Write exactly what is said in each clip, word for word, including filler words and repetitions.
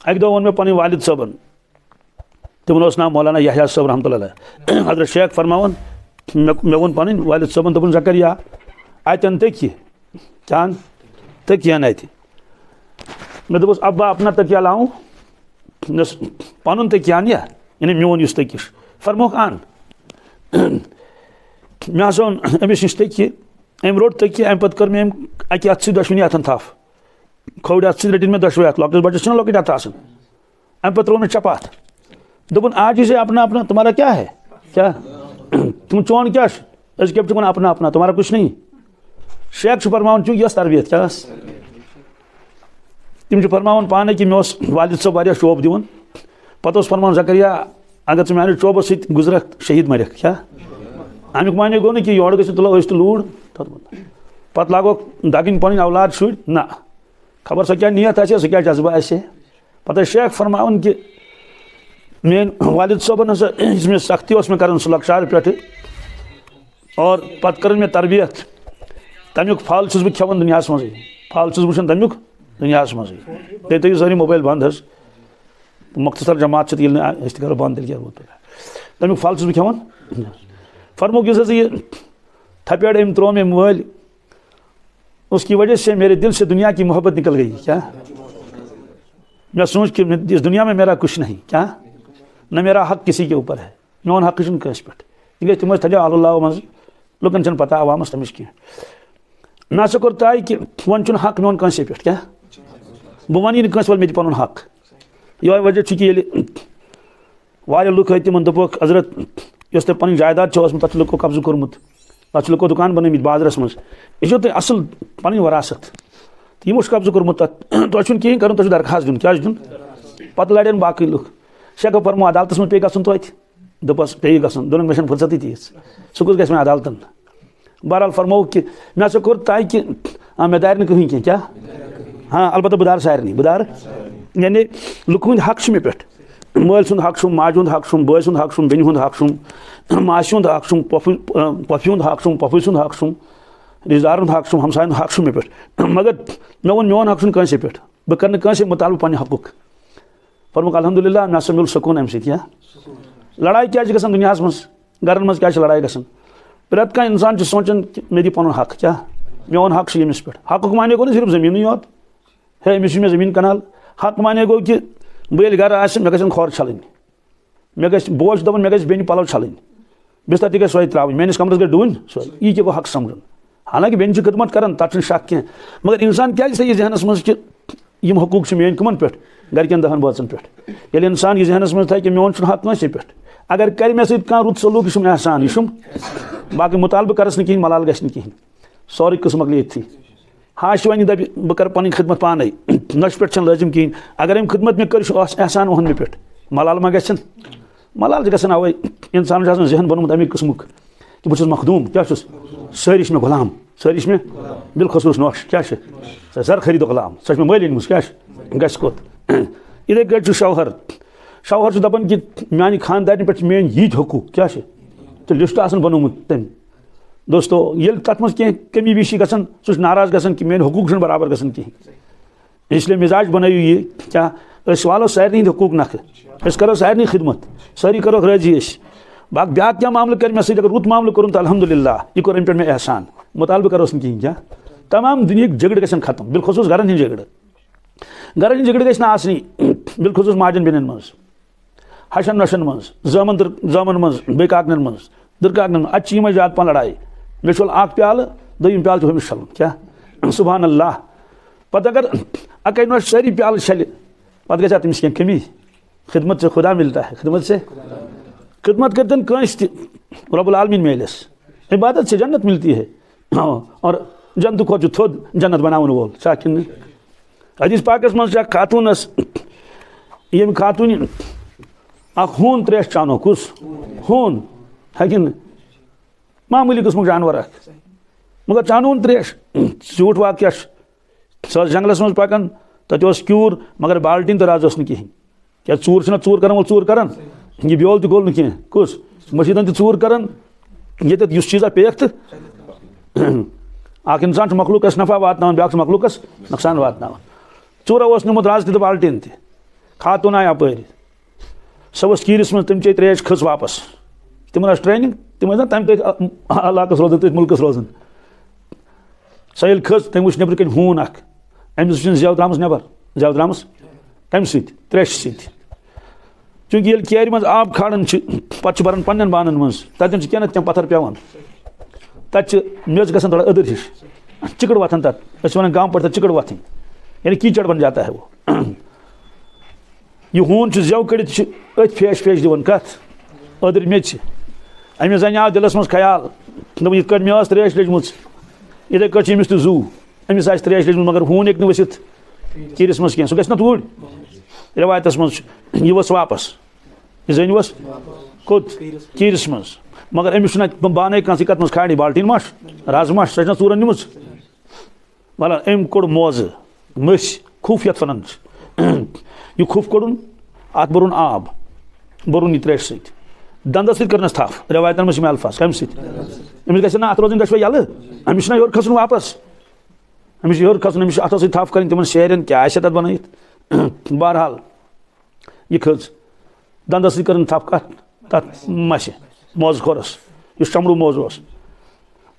اَکہِ دۄہ ووٚن مےٚ پنٕنۍ والد صٲبن، تِمن اوس ناو مولانا یحییٰ صٲب رحمتہ اللہ علیہ۔ حضرت شیخ فرماوان، مےٚ مےٚ ووٚن پنٕنۍ والد صٲبن، دوٚپُن، زکریا، اتٮ۪ن تٔکیہِ، کیٛاہ ان؟ تٔکیہِ ان اتہِ۔ مےٚ دوٚپُس، ابا، اپنا تکیہ لاؤں؟ مےٚ اوس پنُن تٔکیہِ ان یا، یعنی میون یُس تٔکیہِ چھُ۔ فرمووُکھ، ان۔ مےٚ ہسا اوٚن أمِس نِش تٔکیہِ، أمۍ روٚٹ تٔکیہِ، امہِ پتہٕ کٔر مےٚ أمۍ اکہِ اتھٕ سۭتۍ دۄشوٕنی اتھن تھپھ۔ کھوورِ اتھٕ سۭتۍ رٔٹِن مےٚ دۄشوے اتھٕ، لۄکٹِس بچس چھِنہ لۄکٕٹۍ اتھٕ آسان۔ امہِ پتہٕ ترٛوو مےٚ چپہٕ اتھ۔ دوٚپُن، آج اسے اپنا اپنا تمہارا کیا ہے؟ کیا؟ تِمن چون کیا چھُ؟ أسۍ کیٛاہ چھِ وَنان اپنا اپنا، تمہارا کچھ نہیں۔ شیخ چھُ فرماوان، چونکہ یۄس تربیت کیٛاہ ٲس؟ تِم چھِ فرماوان پانے کہِ مےٚ اوس والد صٲب واریاہ چوب دِوان۔ پتہٕ اوس فرماوان، زکریا، اگر ژٕ میانہِ چوبہٕ سۭتۍ گُزرکھ، شہید مرکھ۔ کیٛاہ؟ امیُک معنی گوٚو نہٕ کہِ یورٕ گٔژھِو تُلو أسۍ تہٕ لوٗر۔ پتہٕ لاگوکھ دگٕنۍ پنٕنۍ اولاد شُرۍ؟ نہ۔ خبر سۄ کیٛاہ نیت آسہِ، سۄ کیٛاہ جذبہٕ آسہِ۔ پتہٕ ٲسۍ شیخ فرماوان کہِ میٲنۍ والد صٲبن ہسا، یُس مےٚ سختی اوس مےٚ کران سُہ لۄکچارٕ پٮ۪ٹھٕ، اور پتہٕ کٔرٕن مےٚ تربیت، تمیُک پھل چھُس بہٕ کھٮ۪وان دُنیاہس منٛزٕے۔ پھل چھُس بہٕ وٕچھان تمیُک دُنیاہس منٛزٕے۔ تُہۍ تھٲیِو سٲری موبایل بند حظ۔ مۄختصر جماعت چھِ، ییٚلہِ نہٕ أسۍ تہِ کرو بند، تیٚلہِ کیٛاہ گوٚو تیٚلہِ؟ تمیُک پھل چھُس بہٕ کھٮ۪وان۔ فرمووُکھ، یُس ہسا یہِ تھپیڑ أمۍ ترٛوو مےٚ مٲلۍ، اس کی وجہ سے میرے دل سے دنیا کی محبت نکل گئی۔ کیا؟ میں سوچ کہ میں، اس دنیا میں میرا کچھ نہیں۔ کیا؟ نہ میرا حق کسی کے اوپر ہے۔ میون حق چھُنہٕ کٲنٛسہِ پٮ۪ٹھ۔ تِکیٛازِ تِم ٲسۍ تھدیو اہل اللہ منٛز، لُکن چھَنہٕ پتہ عوامس تَمِچ کینٛہہ۔ مےٚ ہسا کوٚر طے کہِ وۄنۍ چھُنہٕ حق میون کٲنٛسے پٮ۪ٹھ۔ کیٛاہ؟ بہٕ وَنہٕ یہِ نہٕ کٲنٛسہِ، وَلہٕ مےٚ دِ پَنُن حق۔ یِہوٚے وجہ چھُ کہِ ییٚلہِ واریاہ لُکھ ٲسۍ، تِمن دوٚپُکھ، حضرت، یۄس تۄہہِ پنٕنۍ جایداد چھو ٲسمٕژ، تتھ چھُ لُکو قبضہٕ کوٚرمُت، تتھ چھُ لُکو دُکان بنٲومٕتۍ بازرس منٛز، یہِ چھُو تۄہہِ اصل پنٕنۍ وراثت۔ تہٕ یِمو چھُ قبضہٕ کوٚرمُت تتھ، تۄہہِ چھُنہٕ کِہیٖنۍ کرُن، تۄہہِ چھُ درخواست دیُن۔ کیٛاہ چھُ دیُن؟ پتہٕ لڑن باقٕے لُکھ۔ شیخو فرموو، عدالتس منٛز پیٚیہِ گژھُن توتہِ؟ دوٚپُس، پیٚیہِ گژھُن۔ دوٚپُن، مےٚ چھَنہٕ فرصتٕے تیٖژ، سُہ کُس گژھِ وۄنۍ عدالتن؟ بہرحال فرمووُکھ کہِ مےٚ ہسا کوٚر طے کہِ، آ، مےٚ دارِ نہٕ کٕہٕنۍ کینٛہہ۔ کیٛاہ؟ ہاں، البتہ بہٕ دارٕ سارنٕے، بہٕ دارٕ، یعنی لُکہٕ ہٕنٛدۍ حق چھِ مےٚ پٮ۪ٹھ۔ مٲلۍ سُنٛد حق چھُم، ماجہِ ہُنٛد حق چھُم، بٲے سُنٛد حق چھُم، بیٚنہِ ہُنٛد حق چھُم، ماسہِ ہُنٛد حق چھُم، پۄپھٕ، پۄپھِ ہُنٛد حق چھُم، پۄپھٕ سُنٛد حق چھُم، رِشتہٕ دارَن ہُنٛد حق چھُم، ہمساین ہُنٛد حق چھُم مےٚ پٮ۪ٹھ۔ مگر مےٚ ووٚن، میون حق چھُنہٕ کٲنٛسے پٮ۪ٹھ۔ بہٕ کَرٕ نہٕ کٲنٛسے مُطالبہٕ پنٛنہِ حقُک۔ فرمووُکھ، الحمدللہ، مےٚ ہسا میوٗل سکوٗن اَمہِ سۭتۍ۔ کیٛاہ؟ لڑایہِ کیٛازِ چھِ گژھان دُنیاہَس منٛز؟ گرن منٛز کیٛازِ چھِ لڑایہِ گژھان؟ پرٛٮ۪تھ کانٛہہ اِنسان چھُ سونٛچان کہِ مےٚ دِ پنُن حق۔ کیٛاہ؟ میون حق چھُ ییٚمِس پٮ۪ٹھ۔ حقُک معنی گوٚو نہٕ صرف زٔمیٖنٕے یوت۔ ہے، أمِس چھُ مےٚ زٔمیٖن کنال۔ حق معنی گوٚو کہِ بہٕ ییٚلہِ گرٕ آسہٕ، مےٚ گژھن کھۄر چھلٕنۍ۔ مےٚ گژھِ، بوے چھُ دَپان، مےٚ گژھِ بیٚنہِ پَلو چھَلٕنۍ، بِستَر تہِ گژھِ سۄے ترٛاوٕنۍ، میٛٲنِس کَمرَس گژھِ ڈُوٕنۍ سۄے۔ یی کیٛاہ گوٚو حق سَمجھُن؟ حالانکہِ بیٚنہِ چھِ خدمت کَران، تَتھ چھُنہٕ شک کینٛہہ، مگر اِنسان کیٛازِ تھایہِ یہِ ذہنَس منٛز کہِ یِم حقوٗق چھِ میٛٲنۍ کٕمَن پٮ۪ٹھ؟ گَرِکٮ۪ن دَہَن بٲژَن پٮ۪ٹھ۔ ییٚلہِ اِنسان یہِ ذہنَس منٛز تھایہِ کہِ میون چھُنہٕ حق کٲنٛسے پٮ۪ٹھ، اگر کَرِ مےٚ سۭتۍ کانٛہہ رُت سلوٗک، یہِ چھُم احسان، یہِ چھُم، باقٕے مُطالبہٕ کَرَس نہٕ کِہیٖنۍ، ملال گژھِ نہٕ کِہیٖنۍ، سورُے قٕصہٕ مۄکلہِ ییٚتھی۔ ہاش وۄنۍ دَپہِ، بہٕ کَرٕ پَنٕنۍ خدمت پانَے، نۄشہِ پٮ۪ٹھ چھَنہٕ لٲزِم کِہیٖنۍ۔ اگر أمۍ خدمت مےٚ کٔر، یہِ چھُ احس-، احسان اُہَنٛد مےٚ پٮ۪ٹھ۔ ملال ما گژھن؟ ملال چھِ گژھان اَوَے، اِنسانَس چھُ آسان ذہن بوٚنمُت اَمہِ قٕسمُک کہِ بہٕ چھُس مخدوٗم، کیٛاہ چھُس؟ سٲری چھِ مےٚ غلام، سٲری چھِ مےٚ، بالخصوٗص نۄش، کیٛاہ چھِ؟ سۄ زر خرید و غلام، سۄ چھِ مےٚ مٲلۍ أنمٕژ، کیٛاہ چھِ؟ گژھِ کوٚت؟ یِتھَے کٲٹھۍ چھُ شوہر، شوہر چھُ دَپان کہِ میٛانہِ خانٛدارنہِ پٮ۪ٹھ چھِ میٛٲنۍ ییٖتۍ حقوٗق، کیٛاہ چھِ؟ تہٕ لِسٹ آسان بنوومُت تٔمۍ۔ دوستو، ییٚلہِ تَتھ منٛز کینٛہہ کٔمی بیشی گژھان، سُہ چھُ ناراض گژھان کہِ میٛٲنۍ حقوٗق چھِنہٕ برابر گژھان کِہیٖنۍ۔ اس لیے مِزاج بنٲیِو یہِ، کیٛاہ؟ أسۍ والو سارنٕے ہِنٛدۍ حقوٗق نکھٕ، أسۍ کرو سارنٕے خدمت، سٲری کرو رٲضی أسۍ۔ باقٕے بیٛاکھ کیٛاہ معاملہٕ کرِ مےٚ سۭتۍ؟ اگر رُت معاملہٕ کوٚرُن تہٕ الحمدللہ، یہِ کوٚر أمۍ پٮ۪ٹھ مےٚ احسان۔ مُطالبہٕ کروس نہٕ کِہیٖنۍ۔ کیٛاہ؟ تمام دُنیہٕکۍ جھگڑٕ گژھن ختم، بالخصوٗص گرن ہِنٛدۍ جھگڑٕ۔ گرن ہِنٛدۍ جھگڑٕ گژھِ نہٕ آسنٕے، بالخصوٗص ماجن بیٚنٮ۪ن منٛز۔ ہشن نۄشن منٛز، زٲمن در-، زٲمن منٛز، بیٚیہِ کاکنٮ۪ن منٛز، دٕرکاکنٮ۪ن منٛز، اَتہِ چھِ یِمے زیادٕ پہن لڑایہِ۔ مےٚ چھوٚل اکھ پیالہٕ، دوٚیِم پیالہٕ چھُ ہُمِس چھَلُن۔ کیٛاہ؟ سبحان اللہ۔ پتہٕ اگر اَکے نۄشہِ سٲری پیالہٕ چھَلہِ، پتہٕ گژھِ اَتھ تٔمِس کینٛہہ کٔمی؟ خدمت سے خدا ملتا ہے، خدمت سے۔ خدمت کٔرۍتن کٲنٛسہِ تہِ، رب العالمین میلٮ۪س۔ عبادت سے جنت ملتی ہے۔ اور جنت کھۄتہٕ چھُ تھوٚد جنت بناون وول، چھا کِنہٕ نہٕ؟ حدیث پاکس منٛز چھِ اکھ خاتوٗن ٲس، ییٚمہِ خاتوٗنہِ اکھ ہوٗن ترٛیش چانو۔ کُس؟ ہوٗن۔ ہے کِنہٕ؟ معموٗلی قٕسمُک جانور اکھ۔ مگر چانوُن ترٛیش۔ زیوٗٹھ واقعہ چھُ۔ سۄ ٲس جنگلس منٛز پکان، تتہِ اوس کیوٗر، مگر بالٹیٖن تہٕ رز اوس نہٕ کِہیٖنۍ۔ کیٛاہ ژوٗر چھُنہ ژوٗر کران وول ژوٗر کران؟ یہِ بیول تہِ گوٚل نہٕ کینٛہہ۔ کُس؟ مٔشیٖدن تہِ ژوٗر کران، ییٚتٮ۪تھ یُس چیٖزا پیٚیَکھ تہٕ اکھ اِنسان چھُ مخلوٗقس نفع واتناوان، بیٛاکھ چھُ مخلوٗقس نۄقصان واتناوان۔ ژوٗرو اوس نیوٗمُت رز تہِ تہٕ بالٹیٖن تہِ۔ خاتون آیہِ اپٲرۍ۔ سۄ ؤژھ کیٖرِس منٛز، تٔمۍ چیٚیہِ ترٛیش، کھٔژ واپس۔ تِمن ٲس ٹریننگ، تِم ٲسۍ نا تَمہِ تٔتھۍ علاقس روزان، تٔتھۍ مُلکس روزان۔ سۄ ییٚلہِ کھٔژ، تٔمۍ وٕچھ نیٚبرٕ کَنہِ ہوٗن اکھ۔ أمِس وٕچھِن زٮ۪و درٛامٕژ نیٚبر۔ زٮ۪و درٛامٕژ؟ کَمہِ سۭتۍ؟ ترٛیشہِ سۭتۍ۔ چوٗنٛکہِ ییٚلہِ کیرِ منٛز آب کھالان چھِ، پتہٕ چھِ بَران پننٮ۪ن بانن منٛز، تَتٮ۪ن چھِ کینٛہہ نتہٕ کینٛہہ پتھر پٮ۪وان۔ تَتہِ چھِ میٚژ گژھان تھوڑا أدٕر ہِش، چِکڑ وۄتھان تَتھ۔ أسۍ چھِ وَنان گامہٕ پٲٹھۍ تَتھ چِکڑ وۄتھٕنۍ، یعنی کیٖچڑ بن جاتا ہے وہ۔ یہِ ہوٗن چھُ زٮ۪و کٔڑِتھ، چھِ أتھۍ پھیش پھیش دِوان۔ کَتھ؟ أدٕرِ میٚژِ۔ أمِس زَنہِ آو دِلَس منٛز خیال، دوٚپُن، "یِتھ کٲٹھۍ مےٚ ٲس ترٛیش لٔجمٕژ، یِتھَے کٲٹھۍ چھِ أمِس تہِ زُو۔ أمِس آسہِ ترٛیش لٔجمٕژ، مگر ہوٗن ہیٚکہِ نہٕ ؤسِتھ کیٖرِس منٛز کینٛہہ، سُہ گژھِ نہ توٗرۍ۔" رٮ۪وایتَس منٛز چھُ، یہِ ؤژھ واپس۔ یہِ زٔنۍ ؤژھ کوٚت؟ کیٖرِس منٛز۔ مگر أمِس چھُنہٕ اَتہِ بانَے کانٛہہ، ژٕ کَتھ منٛز کھالہِ، بالٹیٖن ما چھُ، رَز ما چھُ، سۄ چھَنہ ژوٗرَن نِمٕژ۔ مطلب، أمۍ کوٚڑ موزٕ، مٔسۍ، کھوٗف یَتھ وَنان چھِ۔ یہِ کھوٗف کوٚڑُن، اَتھ بوٚرُن آب، بوٚرُن یہِ ترٛیشہِ سۭتۍ۔ دَنٛدَس سۭتۍ کٔرنَس تھَپھ۔ رٮ۪وایتَن منٛز چھِ مےٚ الفاظ، کَمہِ سۭتۍ؟ أمِس گژھِ نہ اَتھ روزٕنۍ دۄشوَے یَلہٕ، أمِس چھُنہ یورٕ کھَسُن واپَس۔ أمِس چھُ ہیوٚر کھَسُن، أمِس چھُ اَتھو سۭتۍ تھَپھ کَرٕنۍ تِمَن شیرٮ۪ن، کیٛاہ آسہِ تَتھ بَنٲیِتھ۔ بہرحال، یہِ کھٔژ۔ دَنٛدَس سۭتۍ کٔرٕن تھَپھ کَتھ؟ تَتھ مَسہِ، موزٕ کھۄرَس، یُس چمڑوٗ موزٕ اوس۔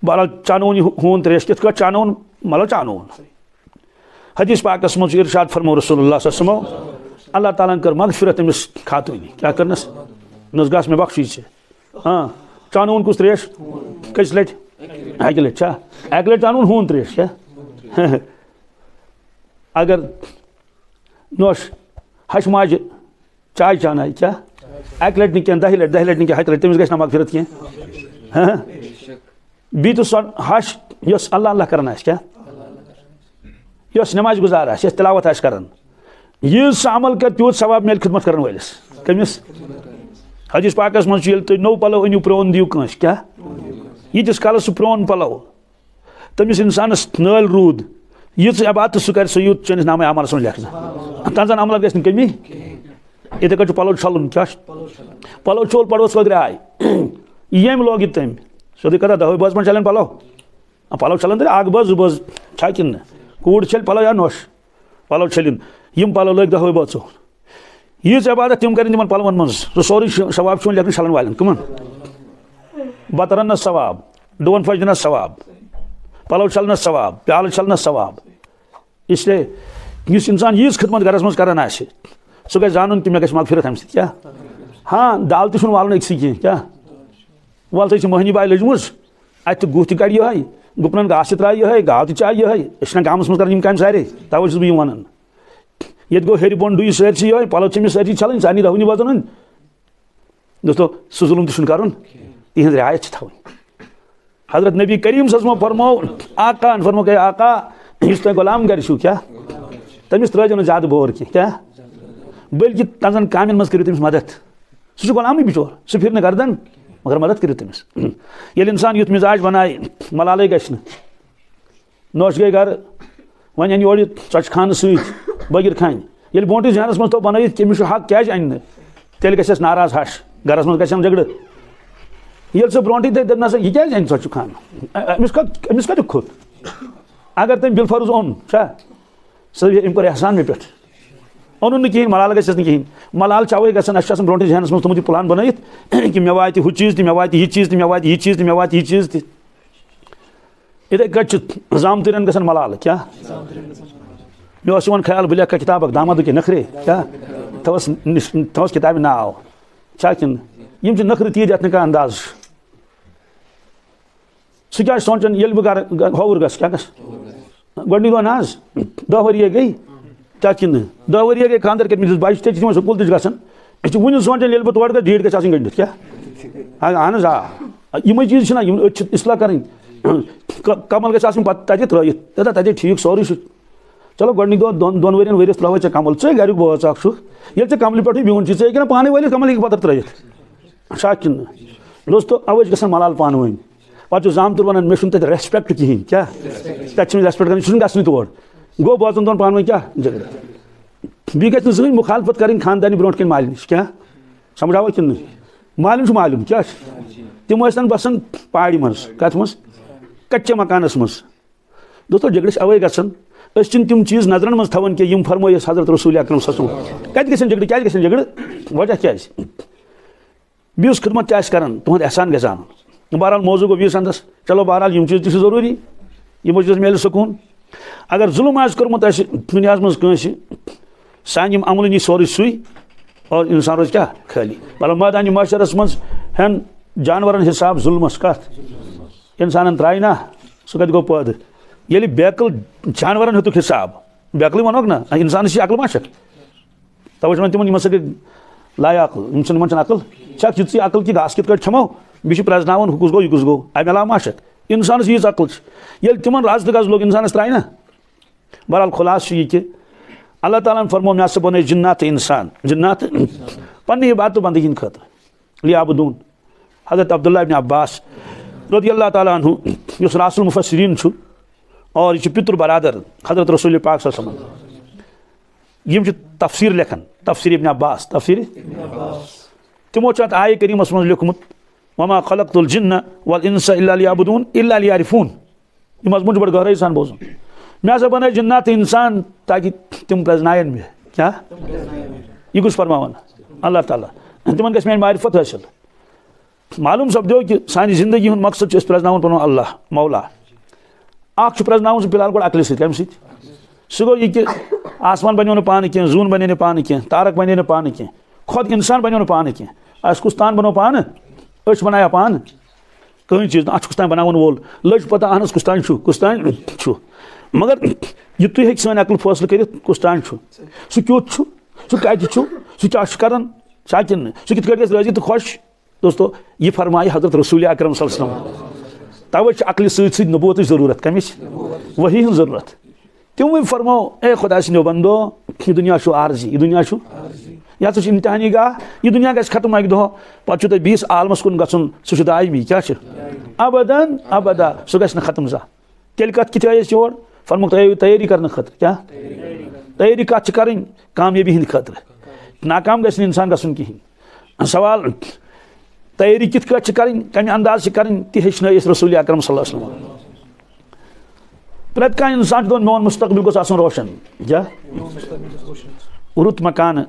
بہرحال، چانووُن یہِ ہوٗن ترٛیش۔ کِتھ کٲٹھۍ چانووُن؟ مطلب، چانووُن۔ حدیث پاکَس منٛز چھُ ارشاد فرمو رسول اللہ صلی اللہ علیہ وسلم، اللہ تعالیٰ ہَن کٔر مغفرت أمِس خاتوٗنہِ۔ کیٛاہ کٔرنَس؟ نہ حظ گژھ مےٚ بخشی ژےٚ۔ ہاں، چانووُن کُس ترٛیش؟ کٔژِ لَٹہِ؟ اَکہِ لَٹہِ چھا؟ اَکہِ لَٹہِ چانووُن ہوٗن ترٛیش، کیٛاہ؟ اگر نوش ہَش ماجہِ چاے چاناے، کیٛاہ؟ اَکہِ لَٹہِ نہٕ کینٛہہ، دَہہِ لَٹہِ، دَہہِ لَٹہِ نہٕ کینٛہہ، ہَتہِ لَٹہِ، تٔمِس گژھِ نہ مغفرت کینٛہہ؟ ہاں؟ بیٚیہِ تہِ سۄ ہَش، یۄس اللہ اللہ کران آسہِ، کیٛاہ؟ یۄس نماز گزار آسہِ، یۄس تلاوت آسہِ کران، ییٖژ سۄ عمل کر، تیوٗت ثواب میلہِ خدمت کرن وٲلِس۔ کٔمِس؟ حدیث پاکس منٛز چھُ، ییٚلہِ تُہۍ نوٚو پلو أنِو، پرٛون دِیِو کٲنٛسہِ۔ کیٛاہ؟ ییٖتِس کالس سُہ پرٛون پلو تٔمِس اِنسانَس نٲلۍ روٗد، یِژھ عبادت سُہ کَرِ، سُہ یوٗت چٲنِس نامَے اعمالَس منٛز لیکھنہٕ۔ تَنزَن عملَن گژھِ نہٕ کٔمی۔ یِتھَے کٔنۍ چھُ پَلو چھَلُن، کیٛاہ چھُ؟ پَلو چھوٚل، پَلوَس کھوٚت درٛاے۔ ییٚمۍ لوگ یہِ تٔمۍ۔ سیوٚدُے کَتھا، دَہوَے بٲژ ما چھَلن پَلو؟ آ، پَلو چھَلن تیٚلہِ اَکھ بٲژ، زٕ بٲژ چھا کِنہٕ نہٕ؟ کوٗر چھَلہِ پَلو یا نوٚش؟ پَلو چھٔلِن۔ یِم پَلو لٲگۍ دَہوَے بٲژو۔ ییٖژ عبادت تِم کَرن تِمَن پَلوَن منٛز، سُہ سورُے چھُ ثواب چھُ یِوان لیکھنہٕ چھَلَن والٮ۪ن۔ کٕمَن؟ بَتہٕ رَننَس ثواب، ڈُوَن پھَش دِنَس ثواب، پَلو چھَلنَس ثواب، پیالہٕ چھَلنَس ثواب۔ اس لیے یُس اِنسان ییٖژ خدمت گَرَس منٛز کَران آسہِ، سُہ گژھِ زانُن کہِ مےٚ گژھِ مغفرت اَمہِ سۭتۍ۔ کیٛاہ؟ ہاں، دال تہِ چھُنہٕ والُن أکسٕے کینٛہہ۔ کیٛاہ؟ وَلہٕ، سۄ چھِ مۄہنی باے لٔجمٕژ، اَتہِ تہِ گُہہ تہِ کَڑِ یِہوٚے، گُپنَن گاسہٕ تہِ ترٛایہِ یِہوٚے، گاو تہِ چایہِ یِہوٚے۔ أسۍ چھِنہ گامَس منٛز کَران یِم کامہِ سارے، تَوَے چھُس بہٕ یِم وَنان۔ ییٚتہِ گوٚو ہیٚرِ بۄن ڈُیہِ سٲرسٕے یِہوٚے، پَلو چھِ أمِس سٲرسٕے چھَلٕنۍ، سارنٕے دَہوٕنی بٲژَن ہٕنٛدۍ۔ دوستو، سُہ ظُلُم تہِ چھُنہٕ کَرُن، تِہِنٛز رعایت چھِ تھاوٕنۍ۔ حضرت نبی کریم صلی اللہ علیہ وسلم فرموو، آقا ہن فرموو، "اے آقا، یُس تۄہہِ غلام گرِ چھُو، کیٛاہ؟ تٔمِس ترٲیزیو نہٕ زیادٕ بور کینٛہہ، کیٛاہ؟ بلکہِ تَنزَن کامٮ۪ن منٛز کٔرِو تٔمِس مدد۔ سُہ چھُ غلامٕے بِچور، سُہ پھِرِ نہٕ گردن، مگر مدد کٔرِو تٔمِس۔" ییٚلہِ اِنسان یُتھ مِزاج بنایہِ، ملالٕے گژھِ نہٕ۔ نوٚش گٔے گرٕ، وۄنۍ اَنہِ یورٕ یہِ ژۄچہِ خانہٕ سۭتۍ، بٲگِر خانہِ۔ ییٚلہِ برونٛٹھٕے ذہنَس منٛز تھوٚو بنٲوِتھ کہِ أمِس چھُ حق، کیٛازِ اَنہِ نہٕ؟ تیٚلہِ گژھٮ۪س ناراض ہَش، گرَس منٛز گژھن جھگڑٕ۔ ییٚلہِ سُہ برونٛٹھٕے تٔتۍ دَپہِ، "نہ سا، یہِ کیٛازِ اَنہِ ژۄچہِ خانہٕ؟ أ-، أمِس کَتھ، أمِس کَتیُک کھوٚت؟" اگر تٔمۍ بالفرض اوٚن، چھا؟ سُہ دَپہِ، "أمۍ کوٚر احسان مےٚ پٮ۪ٹھ۔ اوٚنُن نہٕ کِہیٖنۍ، ملال گژھٮ۪س نہٕ کِہیٖنۍ۔" ملال چھِ اَوَے گژھان، اَسہِ چھُ آسان برونٛٹھٕے ذہنَس منٛز تھوٚمُت یہِ پٕلان بنٲوِتھ کہِ مےٚ واتہِ ہُہ چیٖز تہِ، مےٚ واتہِ یہِ چیٖز تہِ، مےٚ واتہِ یہِ چیٖز تہِ، مےٚ واتہِ یہِ چیٖز تہِ۔ یِتھَے کٲٹھۍ چھِ زامتٕرٮ۪ن گژھان ملالہٕ۔ کیٛاہ؟ مےٚ اوس یِوان خیال، بہٕ لیکھٕ کِتاب اَکھ، دامادٕکۍ نخرے۔ کیٛاہ؟ تھاوَس نِش-، تھاوَس کِتابہِ ناو۔ چھا کِنہٕ؟ یِم چھِ نخرٕ تیٖتۍ، یَتھ نہٕ کانٛہہ انداز چھُ۔ سُہ کیٛاہ چھُ سونٛچان، ییٚلہِ بہٕ گرٕ، گرٕ، ہوُر گژھٕ، کیٛاہ گژھٕ؟ گۄڈٕنِکۍ دۄہ نہ حظ، دَہ ؤری گٔے، کیٛاہ کِنہٕ؟ دَہ ؤری گٔے خانٛدر کٔرمٕتِس بَچہِ تہِ، چھِ تِمَن سکوٗل تہِ چھِ گژھان۔ أسۍ چھِ وُنہِ سونٛچان، ییٚلہِ بہٕ تورٕ گژھٕ، ڈیٹ گژھِ آسٕنۍ گٔنٛڈِتھ۔ کیٛاہ؟ آ، اہن حظ، آ۔ یِمَے چیٖز چھِنہ، یِم أتھۍ چھِ اصلاح کَرٕنۍ۔ ک-، کمل گژھِ آسٕنۍ پَتہٕ تَتہِ ترٛٲیِتھ۔ دَپان، "تَتہِ ٹھیٖک، سورُے چھُ۔" چلو، گۄڈٕنِکۍ دۄہ، دۄن، دۄن ؤرِین، ؤرِیَس ترٛٲوَے ژےٚ کمل۔ ژٕے گَریُک بٲژ اَکھ چھُکھ۔ ییٚلہِ ژےٚ کملہِ پٮ۪ٹھٕے بِہُن چھُے، ژٕ ہیٚکہِ نہ پانَے ؤلِتھ کمل، ہیٚکہِ پَتھر ترٛٲیِتھ۔ چھا کِنہٕ نہ؟ دوستو، اَوَے چھِ گژھان ملال پانہٕ ؤنۍ۔ پَتہٕ چھُ زامتُر وَنان، "مےٚ چھُنہٕ تَتہِ respect کِہیٖنۍ۔" کیٛاہ؟ تَتہِ چھِنہٕ respect کَرٕنۍ، سُہ چھُنہٕ گژھنٕے تور۔ گوٚو بٲژَن دۄن پانہٕ ؤنۍ کیٛاہ جھگڑٕ؟ بیٚیہِ گژھِ نہٕ زٕہٕنۍ مُخالفت کَرٕنۍ خاندانی برونٛٹھ کَنہِ مالہِ نِش۔ کیٛاہ؟ سمجھاوا کِنہٕ نہٕ؟ مالِنۍ چھُ معلوٗم، کیٛاہ چھُ؟ تِم ٲسۍ تَن بَسان پہاڑِ منٛز۔ کَتھ منٛز؟ کَچہِ مکانَس منٛز۔ دوستو، جھگڑٕ چھِ اَوَے گژھان، أسۍ چھِنہٕ تِم چیٖز نظرن منٛز تھاوان کینٛہہ، یِم فرمٲے اَسہِ حضرت رسول اکرم صلی اللہ علیہ وسلم۔ کَتہِ گژھن جھگڑٕ؟ کیٛازِ گژھن جھگڑٕ؟ وجہ کیٛازِ؟ بیٚیِس خدمت تہِ آسہِ کران، تُہُنٛد احسان گژھِ زانُن۔ بہرحال، موضوع گوٚو بیٚیِس اندس۔ چلو، بہرحال، یِم چیٖز تہِ چھِ ضروٗری، یِمو چیٖزو میلہِ سکوٗن۔ اگر ظُلم آسہِ کوٚرمُت اَسہِ دُنیاہَس منٛز کٲنٛسہِ، سانہِ یِم عملہٕ نی سورُے سُے، اور اِنسان روزِ کیٛاہ؟ خٲلی۔ مطلب، مٲدانِ محشرَس منٛز ہٮ۪ن جانوَرَن حِساب ظُلمَس۔ کَتھ؟ اِنسانَن ترٛایہِ نا، سُہ کَتہِ گوٚو پٲدٕ؟ ییٚلہِ بیکٕل جانوَرَن ہیوٚتُکھ حِساب، بیکلٕے وَنوکھ نا، اِنسانَس چھِ عقل ما چھَکھ؟ توے چھِ وَنان تِمن، یِمن سۭتۍ گٔے لا عقل، یِم چھِنہٕ، یِمن چھَنہٕ عقل چھَکھ۔ یِژٕے عقل کہِ گاسہٕ کِتھ کٲٹھۍ کھٮ۪مو، بیٚیہِ چھِ پرٛزناوان، ہُہ کُس گوٚو، یہِ کُس گوٚو، اَمہِ علاوٕ ما چھَکھ؟ اِنسانَس ییٖژ عقل چھِ۔ ییٚلہِ تِمن رَز تہٕ گز لوٚگ، اِنسانَس ترٛایہِ نا۔ بہرحال، خُلاصہٕ چھُ یہِ کہِ اللہ تعالیٰ ہَن فرموو، مےٚ ہسا بَنٲے جِنات تہٕ اِنسان، جِنات پننہِ عبادت و بندگی ہِنٛدِ خٲطرٕ، لیعبدون۔ حضرت عبداللہ ابن عباس رضی اللہ تعالیٰ عنہ، یُس رأس المفسرین چھُ، اور یہِ چھُ پِتُر برادر حضرت رسول پاک صلی اللہ علیہ وسلم۔ یِم چھِ تفسیر لیکھان، تفسیر ابن عباس، تفسیر۔ تِمو چھُ اتھ آیہِ کریٖمس منٛز لیوٚکھمُت، "وما خلقت الجن والانس الا لیعبدون الا لیعرفون۔" یہِ مضموٗن چھُ بڑٕ گہرٲیی سان بوزُن۔ مےٚ ہسا بنٲے جِنات تہٕ انسان تاکہِ تِم پرٛزناون مےٚ۔ کیٛاہ؟ یہِ کُس فرماوان؟ اللہ تعالیٰ۔ تِمن گژھِ میٲنۍ معرفت حٲصِل۔ معلوم سپدیو کہ سانہِ زندگی ہُنٛد مقصد چھُ أسۍ پرٛزناوُن پنُن اللہ مولا۔ اکھ چھُ پرٛزناوُن سُہ فی الحال گۄڈٕ عقلہِ سۭتۍ۔ کَمہِ سۭتۍ؟ سُہ گوٚو یہِ کہ آسمان بنیو نہٕ پانہٕ کینٛہہ، زوٗن بنے نہٕ پانہٕ کینٛہہ، تارک بنے نہٕ پانہٕ کینٛہہ، خۄد اِنسان بنیو نہٕ پانہٕ کینٛہہ۔ اَسہِ کُس تان بنوو پانہٕ؟ أسۍ بنایا پانہٕ؟ کٕہٕنۍ چیٖز نہٕ۔ اَتھ چھُ کُس تام بناوَن وول۔ لٔج پتہ، اہن حظ، کُس تام چھُ، کُس تام چھُ۔ مگر یُتُے ہیٚکہِ سٲنۍ عقل فٲصلہٕ کٔرِتھ کُس تام چھُ، سُہ کیُتھ چھُ، سُہ کَتہِ چھُ، سُہ کیٛاہ چھُ کران، چھا کِنہٕ نہٕ؟ سُہ کِتھ کٲٹھۍ گژھِ رٲضی تہٕ خۄش؟ دوستو، یہِ فرمایہِ حضرت رسول اکرم صلی اللہ علیہ وسلم۔ توے چھِ عقلہِ سۭتۍ سۭتۍ نبوتٕچ ضروٗرت۔ کَمِچ؟ وحی ہٕنٛز ضروٗرت۔ تِموٕے فرمو، اے خۄداے سٕنٛدیو بندو، یہِ دُنیا چھُ عارضی، یہِ دُنیا چھُ، یہِ ہسا چھُ امتحانی گاہ، یہِ دُنیا گژھِ ختم اَکہِ دۄہ، پتہٕ چھُ تۄہہِ بیٚیِس عالمس کُن گژھُن، سُہ چھُ دایمی۔ کیٛاہ چھُ؟ ابداً ابدا، سُہ گژھِ نہٕ ختم زانٛہہ۔ تیٚلہِ کَتھ کِتھ آیہِ أسۍ یور؟ فرمووُکھ تیٲری، تیٲری کرنہٕ خٲطرٕ۔ کیٛاہ؟ تیٲری کَتھ چھِ کَرٕنۍ؟ کامیٲبی ہِنٛدِ خٲطرٕ۔ ناکام گژھِ نہٕ اِنسان گژھُن کِہیٖنۍ۔ سوال، تیٲری کِتھ کٲٹھۍ چھِ کَرٕنۍ، کَمہِ انداز چھِ کَرٕنۍ، تہِ ہیٚچھنٲے أسۍ رسول اکرم صلی اللہ علیہ وسلم۔ پرٛٮ۪تھ کانٛہہ اِنسان چھُ دَپان، میون مستقبل گوٚژھ آسُن روشن۔ کیٛاہ؟ رُت مکانہٕ،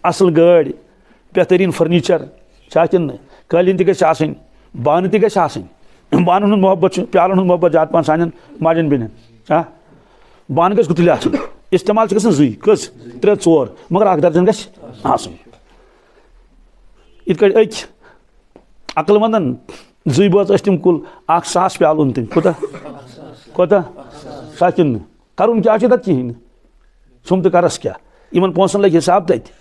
اَصٕل گٲڑۍ، بہتریٖن فرنیچر چھا کِنہٕ نہٕ؟ قٲلیٖن تہِ گژھِ آسٕنۍ، بانہٕ تہِ گژھِ آسٕنۍ۔ بانَن ہُنٛد محبت چھُ، پیالَن ہُنٛد محبت زیادٕ پَہَن سانٮ۪ن ماجٮ۪ن بیٚنٮ۪ن۔ آ؟ بانہٕ گژھِ گُتٕلۍ آسٕنۍ۔ استعمال چھِ گژھان زٕے، کٔژ؟ ترٛےٚ، ژور، مگر اَکھ درجن گژھِ آسُن۔ یِتھ کٲٹھۍ أکۍ عقل مندن زٕے بٲژ ٲسۍ تِم کُل، اَکھ ساس پیالہٕ اوٚن تٔمۍ۔ کوٗتاہ؟ کوٗتاہ؟ سا کِنہٕ نہٕ؟ کرُن کیٛاہ چھُ تَتھ؟ کِہیٖنۍ نہٕ۔ ژھُم تہٕ کرس کیٛاہ؟ یِمن پونٛسن لگہِ حساب تٔتھۍ۔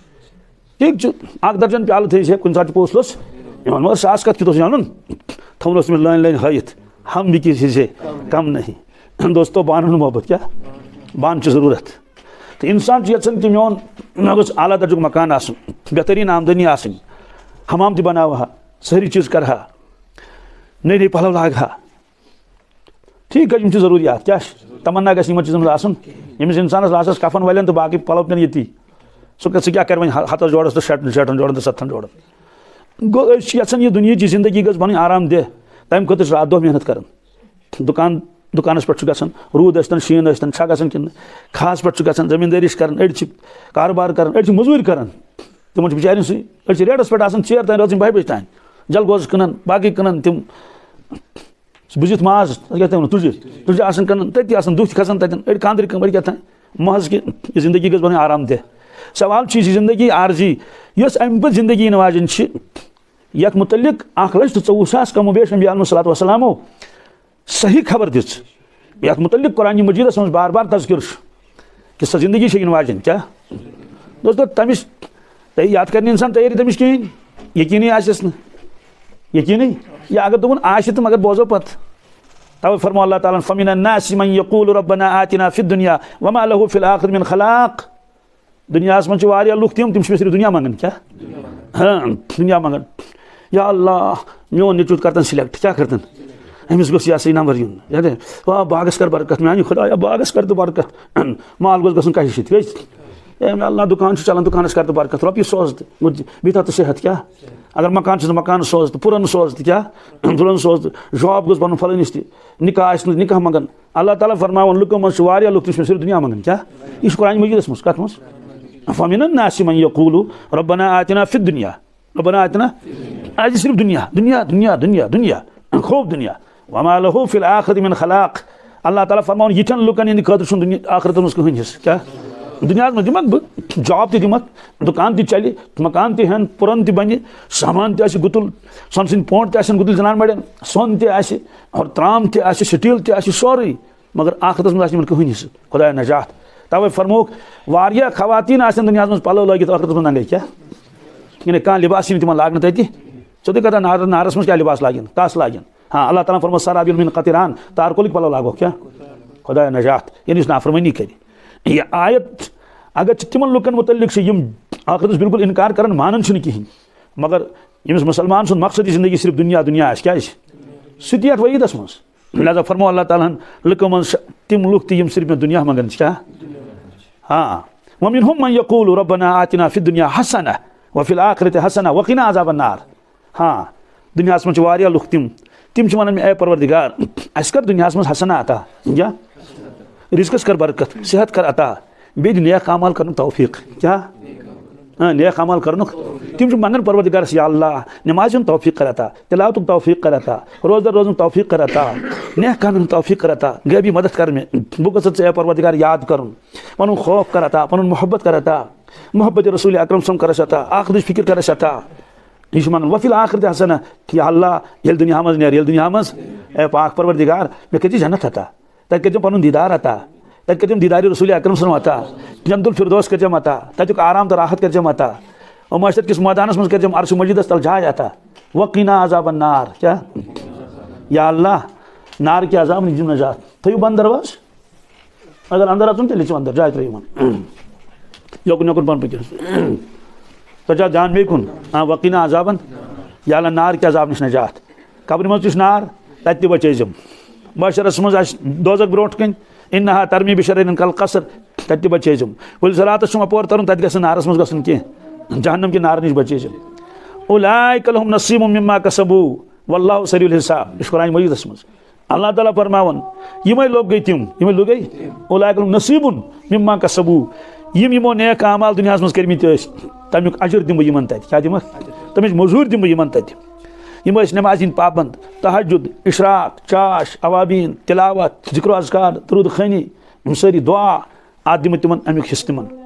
ٹھیٖک چھُ، اکھ درجن پیالہٕ تھٲیِو سا کُنہِ ساتہٕ چھُ پوٚژھ لوٚژھ یِوان، مگر ساس کتھ کیُتھ اوس یہِ اَنُن؟ تھاوُن اوس تٔمِس لٲنۍ لٲنۍ ہٲیِتھ، ہم بھی کسی سے کم نہیں۔ دوستو، بانہٕ ہُنٛد محبت کیٛاہ؟ بانہٕ چھِ ضروٗرت۔ تہٕ اِنسان چھُ یژھان کہِ میون، مےٚ گوٚژھ اعلیٰ درجُک مکان آسُن، بہتریٖن آمدنی آسٕنۍ، حمام تہِ بناوٕ ہا، سٲری چیٖز کرٕ ہا، نٔے نٔے پلو لاگہٕ ہا۔ ٹھیٖک حظ، یِم چھِ ضروٗریات۔ کیٛاہ چھِ؟ تمنا گژھِ یِمن چیٖزن منٛز آسُن۔ ییٚمِس اِنسانَس لاسٹَس کفن والٮ۪ن تہٕ باقٕے پَلو پٮ۪ن ییٚتی، سُہ کَتہِ، سُہ کیٛاہ کَرِ وۄنۍ ہَ-، ہَتَس جوڑَس تہٕ شیٹَن، شیٹَن جوڑَن تہٕ سَتتھَن جوڑَن؟ گوٚو، أسۍ چھِ یَژھان یہِ دُنیاہٕچ یہِ زِندگی گٔژھ بَنٕنۍ آرام دہ، تَمہِ خٲطرٕ چھِ راتھ دۄہ محنت کَران۔ دُکان، دُکانَس پٮ۪ٹھ چھُ گژھان، روٗد ٲسۍتَن، شیٖن ٲسۍتَن، چھا گژھان کِنہٕ نہٕ؟ کھہَس پٮ۪ٹھ چھُ گژھان، زٔمیٖندٲری چھِ کَران، أڑۍ چھِ کارٕبار کَران، أڑۍ چھِ مٔزوٗرۍ کَران۔ تِمَن چھُ بِچارٮ۪ن سُے، أڑۍ چھِ ریڈَس پٮ۪ٹھ آسان ژیر تام، رٲژ سٕنٛدِ بَہہِ بَجہِ تام۔ جلگوزٕ کٕنان، باقٕے کٕنان تِم۔ سُہ بُزِتھ ماز، تَتھ کیٛاہ تھاوان، تُجہِ، تُجہِ آسان کٕنان، تٔتی آسان دُہ تہِ کھسان تَتٮ۪ن، أڑۍ کانٛدرِ کٕنان، أڑۍ کیٛاہ تھاوان۔ محض کہِ یہِ زندگی گٔژھ بَنٕنۍ آرام دہ۔ سوال چھُ، یہِ چھِ زندگی عارضی، یۄس اَمہِ پَتہٕ زندگی یِنہٕ واجٮ۪ن چھِ، یَتھ مُتعلِق اَکھ لَچھ تہٕ ژوٚوُہ ساس کم و بیش انبیاء علیہم الصلوۃ والسلامو صحیح خبر دِژ، یَتھ مُتعلِق قرآن مجیدَس منٛز بار بار تذکر چھُ۔ کہ سۄ زندگی چھےٚ یِنہٕ واجٮ۪ن۔ کیٛاہ؟ دوستو، تٔمِس، تۄہہِ یاد کَرِ نہٕ اِنسان تیٲری تٔمِس کِہیٖنۍ، یقیٖنٕے آسٮ۪س نہٕ۔ یقیٖنٕے؟ یا اگر دوٚپُن آسہِ تہٕ مگر بوزو پَتہٕ۔ تَوَے فرموو اللہ تعالیٰ ہَن، "فَمِنَ النَّاسِ مَن یَقُولُ رَبَّنَا آتِنَا فِی الدُّنْیَا وَمَا لَهُ فِی الْآخِرَةِ مِنْ خَلَاقٍ۔" دُنیاہَس منٛز چھِ واریاہ لُکھ تِم، تِم چھِ مےٚ صرف دُنیا منٛگان۔ کیٛاہ؟ ہاں، دُنیا منٛگان۔ یا اللہ، میون نیٚچوٗ کَر تَن سِلیکٹ، کیٛاہ کَر تَن؟ أمِس گوٚژھ یہِ ہسا یہِ نمبر یُن۔ یہِ ہسا، آ، باغس کر برکت، میانہِ خدایا، باغس کر تہٕ برکت۔ مال گوٚژھ گژھُن کشہِ سۭتۍ۔ گٔے؟ اے مےٚ اللہ، دُکان چھُ چلان، دُکانَس کر تہٕ برکت، رۄپیہِ سوز تہٕ، گوٚو بِہتھا تہٕ صحت کیٛاہ؟ اگر مکان چھُس، مکان سوز تہٕ، پُرن سوز تہٕ کیٛاہ؟ پُرن سوز تہٕ، جاب گوٚژھ بَنُن فلٲنِس تہِ، نِکاح آسہِ نہٕ، نِکاح منٛگان۔ اللہ تعالیٰ فرماوان، لُکو منٛز چھِ واریاہ لُکھ، تِم چھِ مےٚ صرف دُنیا منٛگان۔ کیٛاہ؟ یہِ چھُ قرآن مجیٖدَس منٛز، کَتھ منٛز؟ فَمِنَ النَّاسِ مَن یَقُولُ رَبَّنَا آتِنَا فِی الدُّنْیا، رَبَّنَا آتِنَا، اَسہِ صرف دُنیا، دُنیا، دُنیا، دُنیا، دُنیا، خوب دُنیا۔ وَمَا لَهُ فِی الْآخِرَةِ مِنْ خَلَاقٍ۔ اللہ تعالیٰ فرماوان، یِتھٮ۪ن لُکَن ہٕنٛدِ خٲطرٕ چھُنہٕ دُنیا، آخرتَس منٛز کٕہٕنۍ حصہٕ۔ کیٛاہ؟ دُنیاہَس منٛز دِمَکھ بہٕ، جاب تہِ دِمَکھ، دُکان تہِ چَلہِ، مکان تہِ ہٮ۪ن، پُرَن تہِ بَنہِ، سامان تہِ آسہِ گُتُل، سۄنہٕ سٕنٛدۍ پونٛڈ تہِ آسن گُتُل زنان مَڑٮ۪ن، سۄن تہِ آسہِ، اور ترٛام تہِ آسہِ، سٹیٖل تہِ آسہِ، سورُے۔ مگر آخرتَس منٛز آسہِ نہٕ یِمَن کٕہٕنۍ حصہٕ، خۄدایا نجات۔ تَوَے فرمووُکھ، واریاہ خواتین آسن دُنیاہَس منٛز پَلو لٲگِتھ، آخرتَس منٛز ننٛگے۔ کیٛاہ؟ یعنی کانٛہہ لباس یی نہٕ تِمَن لاگنہٕ تَتہِ۔ سیوٚدُے کَتھا، نار، نارَس منٛز کیٛاہ لباس لاگن؟ کَس لاگن؟ ہاں، اللہ تعالیٰ ہَن فرموو، سرابیل من قطران، تارکولٕکۍ پَلو لاگوکھ۔ کیٛاہ؟ خۄدایا نجات۔ یعنی یُس نافرمٲنی کَرِ۔ یہِ آیت، اگر چھِ تِمَن لُکَن مُتعلِق چھِ، یِم آخرتَس بالکل اِنکار کَران، مانان چھِنہٕ کِہیٖنۍ، مگر ییٚمِس مُسلمان سُنٛد مقصدی زندگی صرف دُنیا، دُنیا آسہِ، کیٛاہ آسہِ؟ سُہ تہِ یَتھ وعیٖدَس منٛز۔ لہذا فرموو اللہ تعالیٰ ہَن، لُکو منٛز چھِ تِم لُکھ تہِ، یِم صرف مےٚ دُنیا منٛگان چھِ۔ کیٛاہ؟ ہاں۔ وَمِنْهُمْ مَنْ يَقُولُ رَبَّنَا آتِنَا فِی الدُّنْیا حَسَنَةً وَفِی الْآخِرَةِ حَسَنَةً وَقِنَا عَذَابَ النَّارِ۔ ہاں، دُنیاہَس منٛز چھِ واریاہ لُکھ تِم، تِم چھِ وَنان مےٚ، اے پروردگار، اَسہِ کر دُنیاہَس منٛز حسنہ عطا۔ کیٛاہ؟ رِزقَس کر برکت، صحت کر عطا، بیٚیہِ دِ نیک اعمال کرنُک توفیٖق۔ کیٛاہ؟ آ، نیک اعمال کرنُک۔ تِم چھِ منگان پروردگارس، یا اللہ، نمازِ ہُنٛد توفیٖق کر عطا، تلاوتُک توفیٖق کر عطا، روزدر روزنُک توفیٖق کر عطا، نیک کامٮ۪ن ہُنٛد توفیٖق کر عطا، غیبی مدد کر مےٚ۔ بہٕ گوٚژھُس ژےٚ، اے پروردگار، یاد کرُن۔ پنُن خوف کر عطا، پنُن محبت کر عطا، محبت رسول اکرم صلی اللہ علیہ وسلم کر اَسہِ عطا، آخرٕچ فکر کر اَسہِ عطا۔ یہِ چھُ منگان، وفی الآخرۃ حسنہ، یا اللہ، ییٚلہِ دُنیا منٛز نیرٕ، ییٚلہِ دُنیا منٛز، اے پاک پروردگار، مےٚ کٔرۍ زِ جنت عطا۔ تَتہِ کٔرۍزٮ۪م پَنُن دیٖدار عطا۔ تَتہِ کٔرۍزٮ۪م دیٖدارِ رسول اکرم صلی اللہ علیہ وسلم عطا۔ جنت الفردوس کٔرۍزٮ۪م عطا۔ تَتیُک آرام تہٕ راحت کٔرۍزٮ۪م عطا۔ اور محشر کِس مٲدانَس منٛز کٔرۍزٮ۪م عرش مجیدَس تَل جاے عطا۔ وقنا عذاب النار۔ کیٛاہ؟ یا اللہ، نار کہِ عذاب نِش دِم نجات۔ تھٲیِو بنٛد دروازٕ۔ اگر اندر اژُن، تیٚلہِ چھُ اندر، جاے ترٛٲیِو یِمَن۔ یوکُن یوکُن پَہَن پٔکِو۔ تۄہہِ چھا دھیان بیٚیہِ کُن؟ آ، وقنا عذابن۔ یا اللہ، نار کہِ عذاب نِش نجات۔ قبرِ منٛز تہِ چھُ نار، تَتہِ تہِ بچٲیزٮ۪م۔ محشرس منٛز آسہِ دوزخ برونٛٹھ کَنۍ، انہا ترمی بشرر کالقصر، تَتہِ تہِ بچٲیزٮ۪م۔ ؤلۍ صراطس چھُم اَپور تَرُن، تَتہِ گژھِ نہٕ نارس منٛز گژھُن کینٛہہ، جہنم کہِ نارٕ نِش بچٲیزٮ۪م۔ اولئک لہم نصیب مما کسبوا واللہ سریع الحساب، یہِ چھُ قرآن مجیدس منٛز۔ اللہ تعالیٰ فرماوان، یِمے لوگ گٔے تِم، یِمے لوگ گٔے، اولئک لہم نصیب مما کسبوا، یِم یِمو نیک اعمال دُنیاہس منٛز کٔرمٕتۍ ٲسۍ، تَمیُک اجر دِمہٕ بہٕ یِمن تَتہِ۔ کیٛاہ دِمکھ؟ تَمِچ مٔزوٗرۍ دِمہٕ بہٕ یِمن تَتہِ۔ یِم ٲسۍ نمازِ ہٕنٛدۍ پابند، تہجد، اشراق، چاش، اوابین، تلاوت، ذکر و اذکار، درود خٲنی، یِم سٲری دعا، اَتھ دِمہٕ تِمن اَمیُک حصہٕ تِمن۔